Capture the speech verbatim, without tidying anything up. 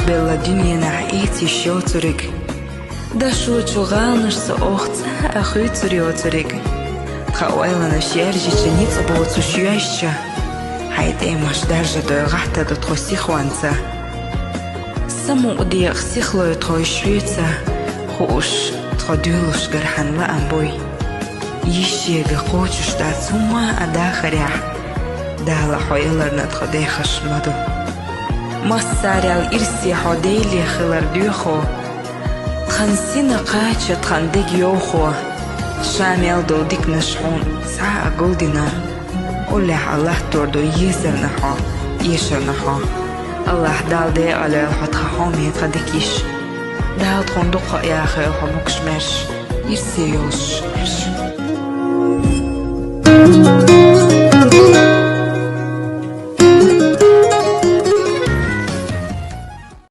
белла дуьненахь эца йиш йоцург, дашочу гӀаланашца оха цӀа а хуьйцур йоцург, тхан ойланаш яьржича ницкъ боцуш йоьшча, хьайн тӀемаш даржа дойла гӀаттар ду тхо сихонца. Самукъа декъа сихлой тхойша хьоьца, хууш тхо доьлхуш гархьан лаам буй. Йиш ега кхочуш дац хӀумма а дахарехь, Дала хьо яларна тхо дехаш ма ду. Массарел ирсе хьо Деле хилар доьху, тхан сина кхача тхан дег йовхо, ша мел долу диканаш хьуна цхьа а гулдина, уллехь а латтор ду езарна хьо, эшарна хьо. Аллахь Дала декъал йойла хьо тхан хьоме тхан дика йиш. Дала тхуна дукха а яхайойла хьо могуш-маьрша, ирсе йолуш.